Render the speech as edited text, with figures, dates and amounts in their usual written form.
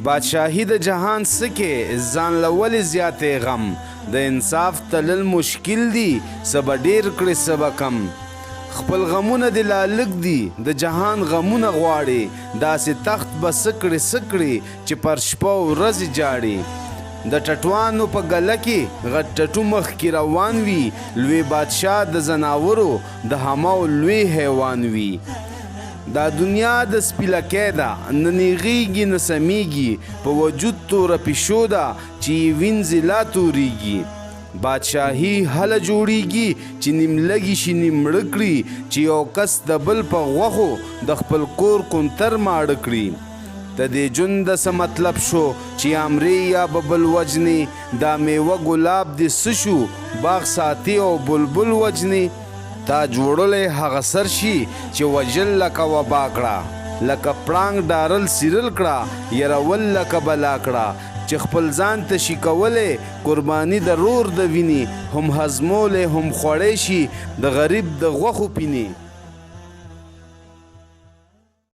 بادشاهي د جهان څه کې ځان له ولې زیاتې غم، د انصاف تلل مشکل دي څه به ډېر کړې څه به کم. خپل غمونه دې لا لږ دي د جهان غمونه غواړې، داسې تخت به څه کړې څه کړې چې پر شپه او ورځې جاړې. د ټټوانو په ګله کې غټ ټټو مخکې روان وي، لوی بادشاه د ځناورو د هماو لوی حیوان وي. دا دنیا د سپي لکۍ ده نه نیغیږي نه سمیږي، په وجود توره پیشو ده چې یې وینځي لا توریږي. بادشاهي هله جوړیږي چې نیم لږي شي نیم مړه کړي، چې یو کس د بل په غوښو د خپل کور کونتر ماړه کړي. د دې ژوند څه مطلب شو چې یا مرې یا به بل وژنې، دا میوه ګلاب دې څه شو باغ ساتې او بلبل وژنې. تا جوړلی هغه سر شي چې وژل لکه وبا کړه، لکه پړانګ ډارل څیرل کړه، یرول لکه بلا کړه، چې خپل ځان ته شي کولی قرباني د رور د وینې، هم هضمولی هم خوړی شي د غریب د غوښو پینې.